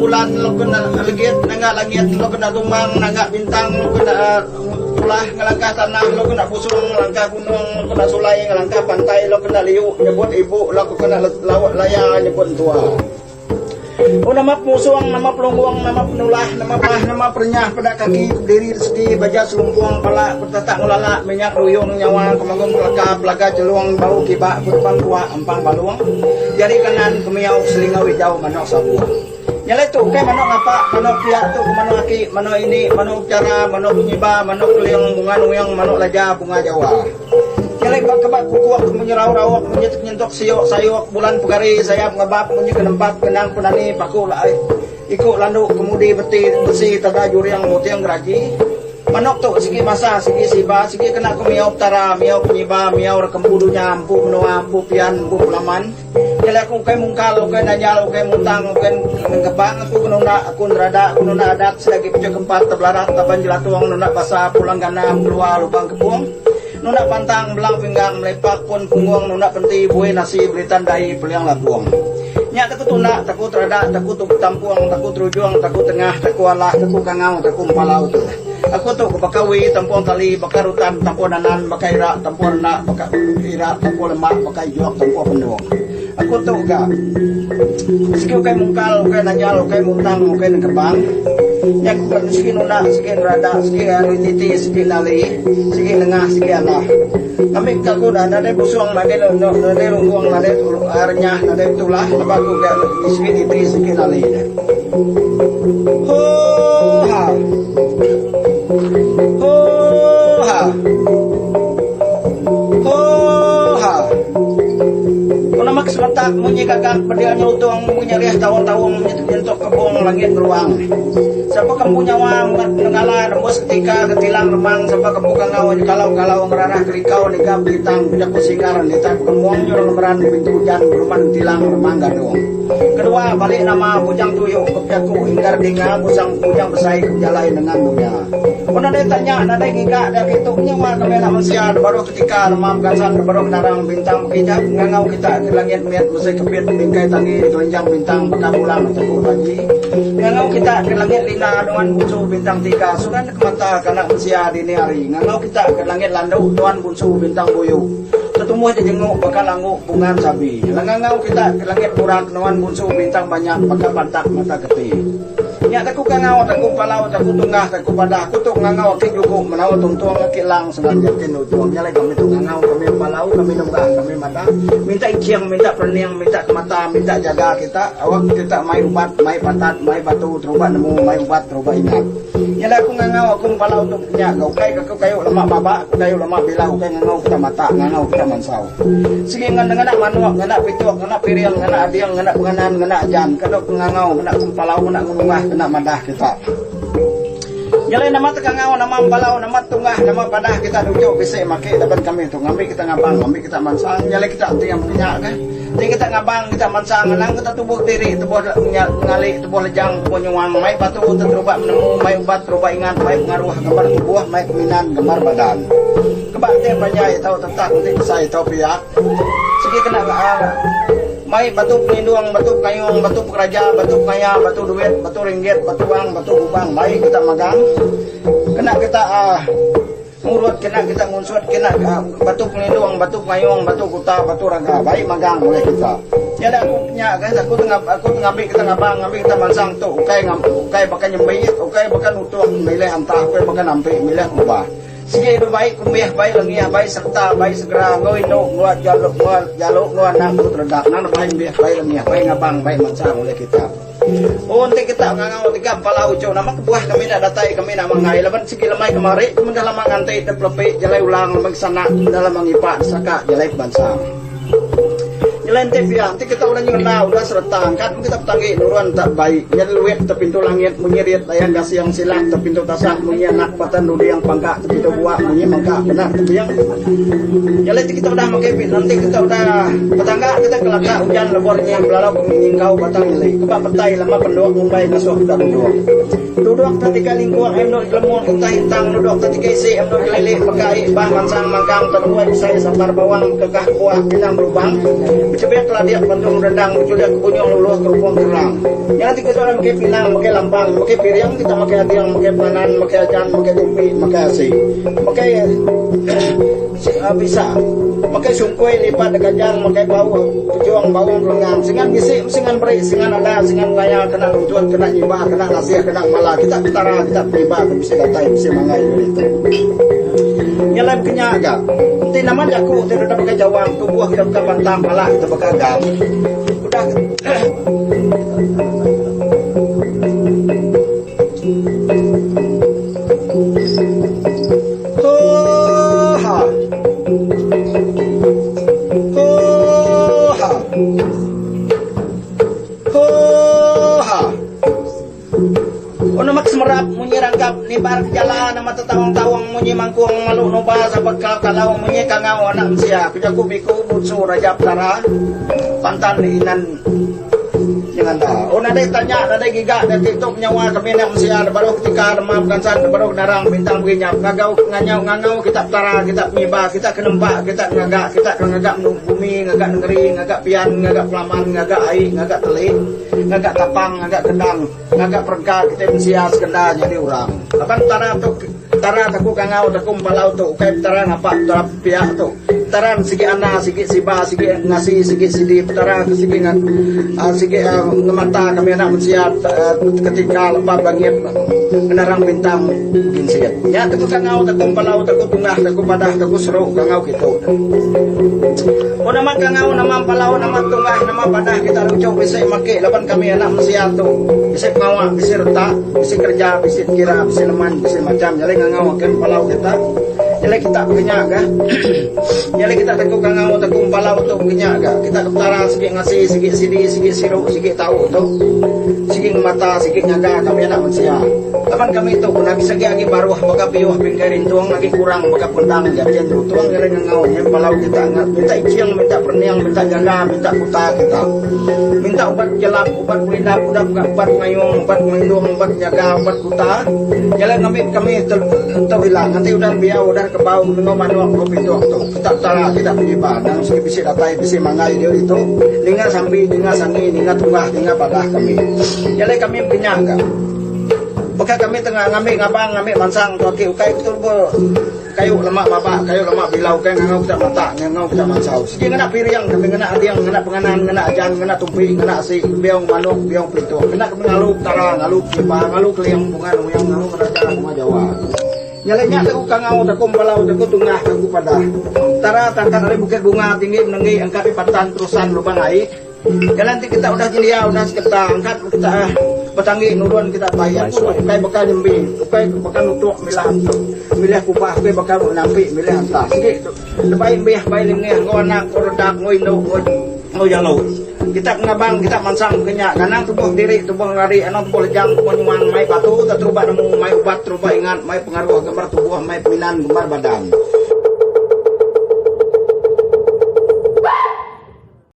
bulan lalu kena legit nangga langit lalu kena tumbang nangga bintang lalu kena tulah ngelangkah tanah lalu kena busung ngelangkah gunung lalu kena sulai ngelangkah pantai lalu kena liu nyebut ibu lalu kena laut laya nyebut entua. Oh nama pemusung, nama pelunggung, nama penulah, nama bah, nama perenyah peda kaki bediri segi baja selumpung pala betatak ngelala minyak ruyung nyawa kemanggung kelaka pelaga jelung bau kiba betebang kuak empang balung jari kanan kemiau selingau ijau manok sabung. Nya alai tu ukai manok ngapa, manok pia tu ke manok aki, manok ini, manok chara, manok penyiba, manok keling, bunga nuing, manok laja, bunga jawa. Nyelai ba keba kukuk munyi rauh rauk munyi nyentuk siuk sayuk bulan pegari sayap ngebap munyi ke nempap kenang penani paku laih iku landu kemudi beti besi teda juring muting geraji. Manuk tu sigi masa sigi siba sigi kena ku miau petara miau penyiba miau rekempu dunya empu menua empu pian empu pelaman. Nyelai aku ukai mungkal ukai nanjal ukai muntang ukai nengkebang aku ke nunda aku nerada aku nunda adat selagi pechuk kempat tebelarat taban jelatung nunda basa pulang gana mengelua lubang kepung. Nunda pantang belang pinggang melepak pun punggung nunda penti buih nasi belitan dahi peling labung. Nya teku tunda, teku terada, teku tampung, teku terujung, teku tengah, teku alah, teku kangau, teku empalau tu. Aku tu ke baka wi tampung tali, baka rutan tampung nanan, baka ira tampung renda, baka ira tampung lemak, baka ijuk tampung pendung. Aku tu ga sigi ukai mungkal, ukai nanjal, ukai muntang, ukai nengkebang. Nya ku ga sigi nunda, sigi nerada, sigi ari titi, sigi nali, sigi nengah, sigi alah. Ngambi ka aku da nadai busung, nadai nadai lunggung, nadai renyah, nadai tulah laban aku ga sigi titi, sigi nali. Hooha. Hooha. Hooha. Ku nama ke semetak munyi gagak bedil nyelutung munyi nyerih taung-taung munyi nyentuk kebung langit ngeruang. Sapa ke empu nyawa mungat nenggala nembus ketika ketilang remang sapa ke empu kangau nyekalau-kalau ngerarah kelikau nigap litang bejaku singar nita begemung nyurung ngemeran pintu ujan beruman tilang remang gadung. Kedua, balik nama Bujang Tuyuk ke bejaku inggar dinga busang Bujang Besai ke bejalai nengan dunya. Ku nadai tanya, nadai ngiga da kitu nyawa ke mela mensia da baruh ketika lemam gasan da baruh kenarang bintang bekijap ngangau kita ke langit mit mesei kepit bingkai tanggi dikelenjang bintang baka bulang teku taji ngangau kita ke langit lina nuan bunsu bintang tiga suran kemata kana mensia dini hari ngangau kita ke langit landu nuan bunsu bintang buyu tetumbuh jejenguk baka langgu bungan sabi lengangau kita ke langit burak nuan bunsu bintang banyak baka pantak mata keti. Nya taku kangau, taku palau, taku tunggah, taku padah. Aku tu ngangau aki jugu menawa tuntung aki lang senang yakin ujung. Nya alai kami tu ngangau, kami palau, kami nunggah, kami madah. Minta iching, minta perening, minta kemata, minta jaga kita. Awak kita mai ubat, mai patat, mai batu, teruba nemu, mai ubat, teruba ingat. Nya alai aku ngangau, aku palau tu nya ga ukai ka aku kayu lama maba, aku kayu lama bilah ukai ngangau kita mata, ngangau kita mansau. Sigi ngan ngena manuk, ngena pituk, ngena piring, ngena ading, ngena penganan, ngena ajan, kenu pengangau, ngena kempalau, ngena ngenungah, kena madah kita. Nyelai nama tekangau, nama empalau, nama tunggah, nama padah kita nuju bisi maki laban kami tu ngambi kita ngabang, ngambi kita mansang, nyelai kita enti yang menya kah. Enti kita ngabang, kita mansang, anang kita tubuh diri, tubuh ngali, tubuh lejang, tubuh nyuang, mai batu teteruba menemu, mai ubat teruba ingat, mai pengaruh gambar tubuh, mai keminan gambar badan. Keba enti panjai tau tetak enti besai tau piak. Sigi kena mai batu penindung, batu pengayung, batu pekeraja, batu pengaya, batu duit, batu ringgit, batu wang, batu gubang mai kita magang. Kena kita uhh ngurut, kena kita ngunsut, kena batu penindung, batu pengayung, batu kuta, batu raga bai magang ulih kita. Nya alai aku nya guys aku aku ngambi kita ngabang ngambi kita mansang tu ukai ukai baka nyembi ukai baka nutung milih antah ukai baka nampi milih ubah. Sigi idup baik kumbih, baik lengih, baik sereta, baik segera enggau indu enggau jalu enggau jalu enggau anak enggau teredak nang nebai embih, baik lengih, baik ngabang, baik mansang ulih kita. Oh enti kita ngangau tiga pala uchu nama kebuah kami enda datai kami enda manggai laban sigi lemai kemari ke menda lama nganti dep lepi jalai ulang lemai kesana menda lama ngipa desaka jalai kebansang. Nyelai enti pia, enti kita udah nyengenda udah sereta angkat meh kita betanggi nurun tak bai nyadi luit te pintu langit munyi rit layang gasing silak te pintu tasah munyi anak batan duding pangka te pintu bua munyi mangka kena tebing. Nyelai enti kita udah makai enti kita udah betangga kita kelaka ujan lebuh renying belalau ke nyingkau batang nyeli keba petai lama penduk ngumbai ngasuh kita duduk. Duduk te tikai lingkung em duk gelemung intai intang duduk te tikai isi em duk gelilik baka ai bah mansang mangkang te nuai besai sampar bawang kekah buah pinang berubang. Bechebik keladik bandung rendang bechulik kebunyung luluh kerupung kerang. Nya ti kita orang makai pinang makai lampang makai piring kita makai ading makai penganan makai ajan makai tumpi makai asi makai bisa makai sungkui lipat deka jang makai bau pejung baung kelengang singan bisi singan beri singan ada singan maya kena nuntut kena nyiba kena nasih kena ngemala kita petara kita pengiba ke bisi datai bisi mangai diri tu. Nya alai bekenya ga enti nama jaku ti deka baka jawang tubuh kita baka pantang pala kita baka gam udah Hooha. Hooha. Hooha. Ono mak semerap munyi rangkap nibar kejala nama tetawang-tawang munyi mangkung malu nuba sabak kalau munyi kangau anak mensia ku jaku biku butsu raja petara pantan inan Nyenganda. Oh nadai tanya nadai giga dati tu penyawa kami anak mensia da baruh ketika demam kansat da baruh narang bintang berinyap ngagau nganyau ngangau kita petara kita pengiba kita ke nempa kita ngaga kita ke ngaga bumi ngaga nengeri ngaga pian ngaga pelaman ngaga ai ngaga teli ngaga tapang ngaga kendang ngaga perengka kitai mensia sekenda nyadi orang laban petara tu petara taku kangau taku empalau tu ukai petara ngapa petara piak tu. Petara sigi ana, sigi siba, sigi ngasi, sigi sidi, Petara ke sigi sigi ngemata kami anak mensia ketika lembab langit ngenarang bintang ginsit. Nya teku kangau, teku empalau, teku tungah, teku padah, teku seru kangau kitu. Oh nama kangau, nama empalau, nama tungah, nama padah kita lucu bisi maki laban kami anak mensia tu bisi pengawa, bisi reta, bisi kereja, bisi kira, bisi leman, bisi macam. Nyadi ngangau akan empalau kita. Nyelai kita bekenya ga. Nyelai kita teku kangau teku empalau tu bekenya ga. Kita ke petara sigi ngasi sigi sidi sigi siru sigi tau tu. Sigi ngemata sigi nyaga kami anak mensia. Laban kami tu pun agi segi agi baruh baka piuh bingkai rintung agi kurang baka pundang jatin lutung nyelai ngangau nya empalau kita minta iching minta perening minta jaga minta kuta kita. Minta ubat jelap ubat pelindap udah mega ubat pengayung ubat pengelindung ubat penyaga ubat kuta. Nyelai ngambi kami Entu ila nganti udah biau udah kebau menua manuk enggau pituk tu kita petara kita pengiba nang sigi bisi datai bisi manggai diau ditu ninga sampi ninga sangi ninga tunggah ninga padah kami. Nya alai kami bekenyah ga baka kami tengah ngambi ngabang ngambi mansang tu agi ukai betul be kayu lema maba kayu lema bilau ukai ngangau kita mata ngangau kita mansau sigi ngena piring kami ngena ading ngena penganan ngena ajan ngena tumpi ngena asi biau manuk biau pituk kena kami ngalu petara ngalu pengiba ngalu keling bunga nuyang ngalu raja bunga Jawa. Nyalai nya teku kangau teku empalau teku tungah teku padah. Tara tangkat ari bukit bunga tinggi menenggi angkat di pantan terusan lubang ai. Jalan ti kita udah nyendia udah seketa angkat kita betanggi nurun kita bai aku ukai baka nyembi ukai baka nutuk milah milih kubah ukai baka nampi milih anta sigi Lebai embih bai lengih enggau anak enggau redak enggau indu enggau jalu. Kita ke ngabang kita mansang ke nya anang tubuh diri tubuh ngelari anang tubuh lejang tubuh nyuang mai batu te teruba nemu mai ubat teruba ingat mai pengaruh gembar tubuh mai peminan gembar badan.